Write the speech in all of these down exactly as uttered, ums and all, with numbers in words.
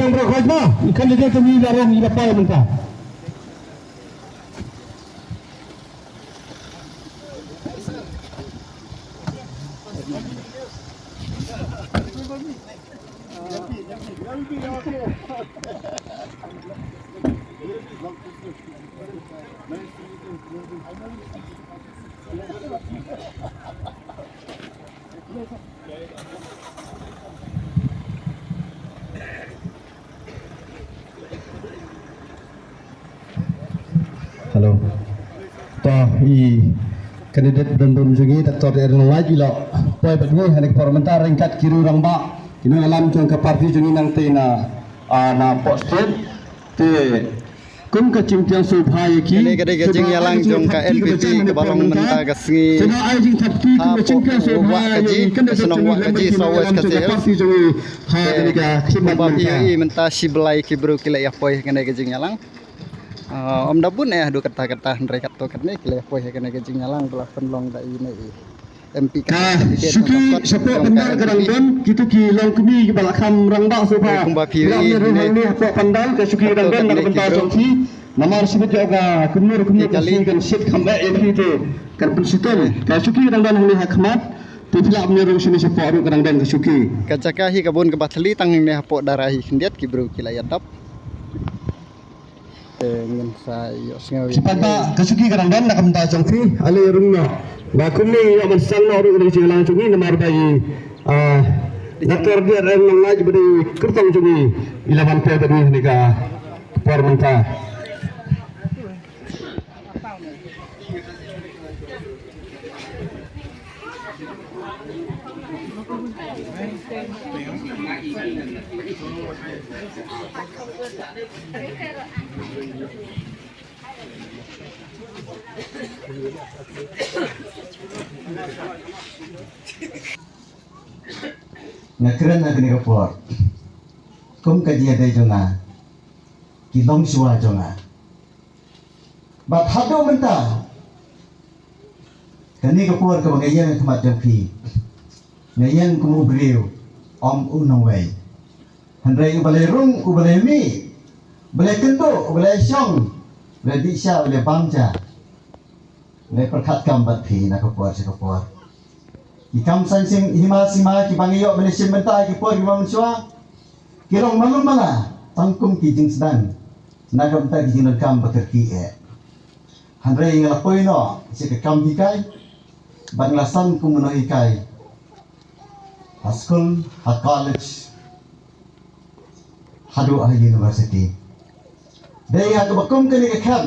Candidate kami la rong ila pai mynta. Hello. To i candidate ba don bun jong ngi, Doctor Aaron Lait, i la poi bad ngi ha kane ka por mynta ryngkat ki riew rangbah, ki nongïalam jong ka party jong ngi nangtei na, ah, na Pohstate. Te kum ka jingpdiang sngewbha ïa ki, kane ka dei ka jingïalang jong ka N P P kaba long mynta ka sngi. Te na ai jingthap kti kum ka jingpdiang sngewbha ïa ki, kane ka jong ngi, kane ka jong ngi, ha kane ka khmat mynta. Kumba phi ïohi mynta shi blai ki briew ki la ïa poi ha kane ka jingïalang. Ah, ym da bun eh haduh katta katta, hynrei katto katne ki la ïa poi ha kane ka jingïalang ba la pynlong da i ne i M P ka candidate shuki shapoh pandal ka dang don, kito ki longkmie kiba la kham rangbah sngewbha. Kumba phi ïohi ne hapoh pandal ka shuki dang don na ka bynta jong phi. Namar shibit ïa ka kumno kumno ka shuki kan shit kham eh ïa phi te kan pynshitom. Ka shuki dang don hangne ha khmat. Te phi lah ban ïa rung shane shapoh ruh ka dang don ka shuki. Ka jaka hi ka bun kaba thylli, tang hangne hapoh dara hi khyndiat ki briew ki la ïa dap. Te ngin sa ïohsngew ïa ki paidbah, ka shuki ka dang don na ka bynta jong phi, ale rung noh. Ba kumne ïoh ban sdang noh ruh ka jingïalang jong ngi namar ba i, ah, Doctor Aaron Lait ba dei kyrtong jong ngi i la wan poi bad ngi ha kane ka por mynta. Nga kren ha kane ka por kum ka jingïadei jong nga, ki longshuwa jong nga. Bad haduh mynta, kane ka por kaba nga ïeng ha khmat jong phi, nga ïeng kum u briew, ym u nongwei. Hynrei uba leh rung, uba leh mih, uba leh kynduh, uba leh shong, uba leh dih sha, uba leh bam sha. Leh pyrkhat kam bad phi na ka por sha ka por. Ki kam saiñ sima sima kiba ngi ïoh ban ïashim bynta ha ki por kiba mynshuwa, ki long malu mala tang kum ki jingsdang na ka bynta ki jingdonkam ba kyrkieh. Hynrei nga la poi noh sha ka kam hikai bad nga la san kum u nonghikai ha skul, ha college, haduh ha university. Dei ha kaba kum kane ka khmat,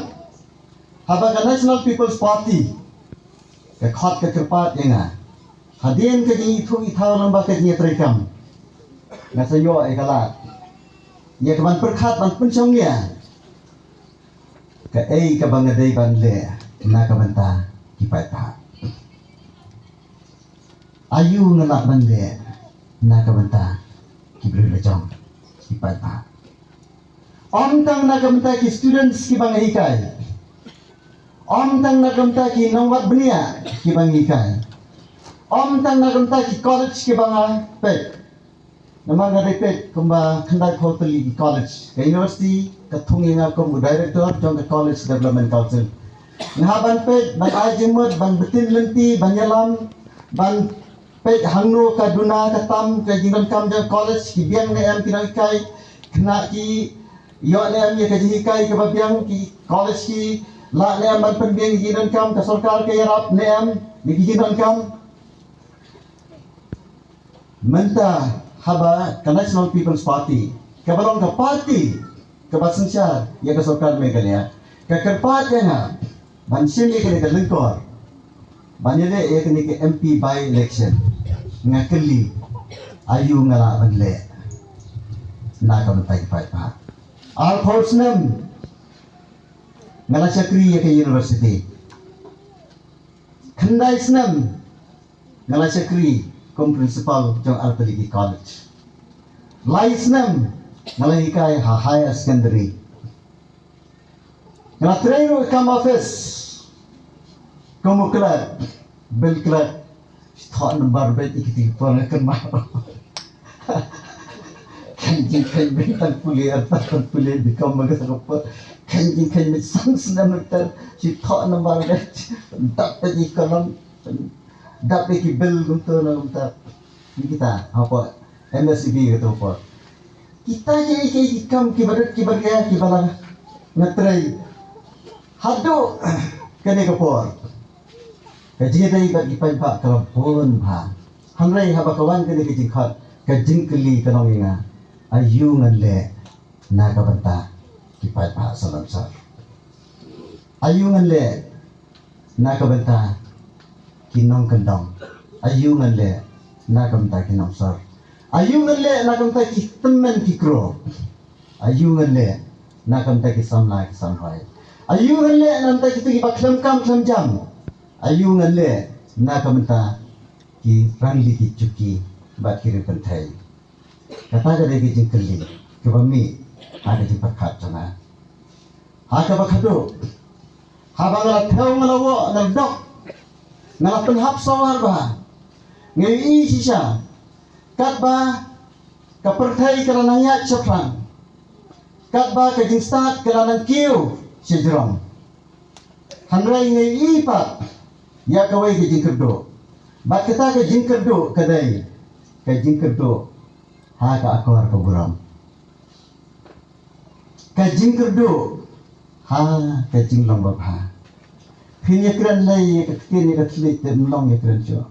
haba ka National People's Party ka khot ka kyrpad ïa nga, hadien ka jingithuh ithaw lyngba ka jingïatreikam, nga sa ïoh ïa ka lad ïa ka ban pyrkhat ban pynshong ïa kaei kaba nga dei ban leh na ka bynta ki paidbah. Aïu nga lah ban leh na ka bynta ki briew la jong, ki paidbah. Ym tang na ka bynta ki students kiba nga hikai. Ym tang na ka bynta ki nongwad bniah kiba nga hikai. Ym tang na ka bynta ki college kiba nga peit. Namar nga dei peit kumba khyndai phew tylli ki college. Ka university ka thung ïa nga kum u director jong ka College Development Council. Nga hap ban peit, ban ai jingmut, ban btin lynti, ban ïalam, ban peit hangno ka duna ka tam ka jingdonkam jong ka college, ki biang ne em ki nonghikai, khynnah ki ïoh ne em ïa ka jinghikai kaba biang, ki college ki lah ne em ban pynbiang ïa ki jingdonkam, ka sorkar ka ïarap ne em ïa ki jingdonkam. Mynta haba ka National People's Party, kaba long ka party kaba synshar ïa ka sorkar Meghalaya, ka kyrpad ïa nga ban shim ïa kane ka lyngkor ban ïaleh ïa kane ka M P by election, nga kylli, aïu nga lah ban leh na ka bynta ki paidbah? Arphew snem nga la shakri ïa ka university. Khyndai snem nga la shakri kum principal jong artylli ki college. Lai snem nga la hikai ha higher secondary. Nga la trei ruh kam office kum u clerk, bill clerk. Thoh number bad ïa kiti por nga kynmaw. Jingkheiñ bad tang pule, ar tang pule, bi kam ma ka sangkot. Kheiñ jingkheiñ mit sang snem mit ter, shi thoh nambar de, dap te ji kolom, dap te ki bil kumto na kumta. Ni kita, hapoh M S E B kita hapoh. Kita ki, ki, ki kam ki badut ki baria ki bala nga trei. Haduh kane ka por. Ka jingïadei bad ki paidbah ka la bun bha. Hynrei haba ka wan kane ka jingkhot, ka jingkylli ka long ïa nga. Aïu ngan leh na ka bynta ki paidbah Salonsar. Aïu ngan leh na ka bynta ki nongkyndong. Aïu ngan leh na ka bynta ki nongsor. Aïu ngan leh na ka bynta ki tymmen ki kro. Aïu ngan leh na ka bynta ki samla ki samroi. Aïu ngan leh na ka bynta kito kiba khlem kam khlem jam. Aïu ngan leh na ka bynta ki rangli ki juki bad ki riewkynthei. Kata ka dei ka jingkylli kaba mih ha ka jingpyrkhat jong nga. Ha kaba khadduh, haba nga la thew nga la woh nga la dok, nga la pynhap sawar bha. Nga ïohi shisha katba ka pyrthei ka la nang ïaid shaphrang, katba ka jingstad ka la nang kiew shajrong. Hynrei nga ïohi pat ïa kawei ka jingkyrduh. Bad kata ka jingkyrduh ka dei ka jingkyrduh ha ka akor ka burom. Ka jingkyrduh ha ka jinglong babha. Phin ïakren lei ïa ka ktien ïa ka thylliej te ym long ïakren shuh.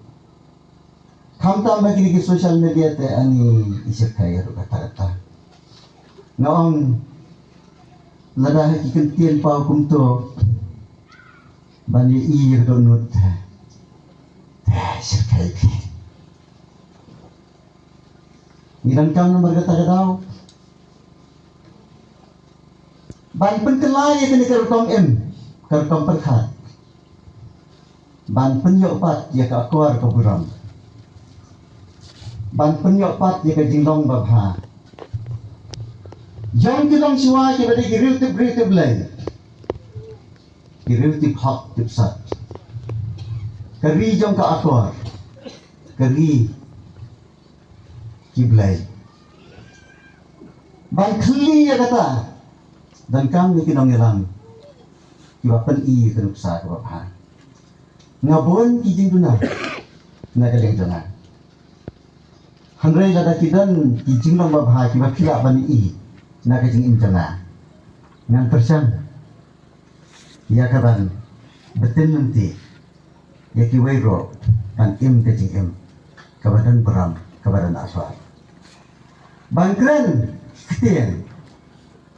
Khamtam ha kine ki social media te ani i shyrkhei ruh katta katta. Nga ong lada ha ki kyntien paw kumto ban ïa i ïa ka dohnud te shyrkhei phi. Ngi donkam namar kata ka daw ban pynkylla ïa kane ka rukom im, ka rukom pyrkhat. Ban pynïoh pat ïa ka akor ka burom. Ban pynïoh pat ïa ka jinglong babha. Jong ki longshuwa kiba dei ki riew tip briew tip Blei. Ki riew tip hok tip sat. Ka ri jong ka akor. Ka ri ki Blei. Ban khylli ïa kata, donkam ïa ki nongïalam kiba pyni ïa ka nuksa kaba bha. Nga bun ki jingduna na ka liang jong nga. Hynrei lada ki don ki jinglong babha kiba phi lah ban ïohi na ka jingim jong nga, ngan pyrshang ïa ka ban btin lynti ïa kiwei ruh ban im ka jingim kaba don burom, kaba don akor. Ban kren ktien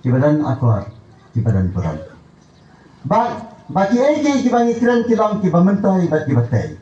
kiba don akor, kiba don burom. Ba, ba kiei kiei kiba ngi kren ki long kiba myntoi bad kiba tei.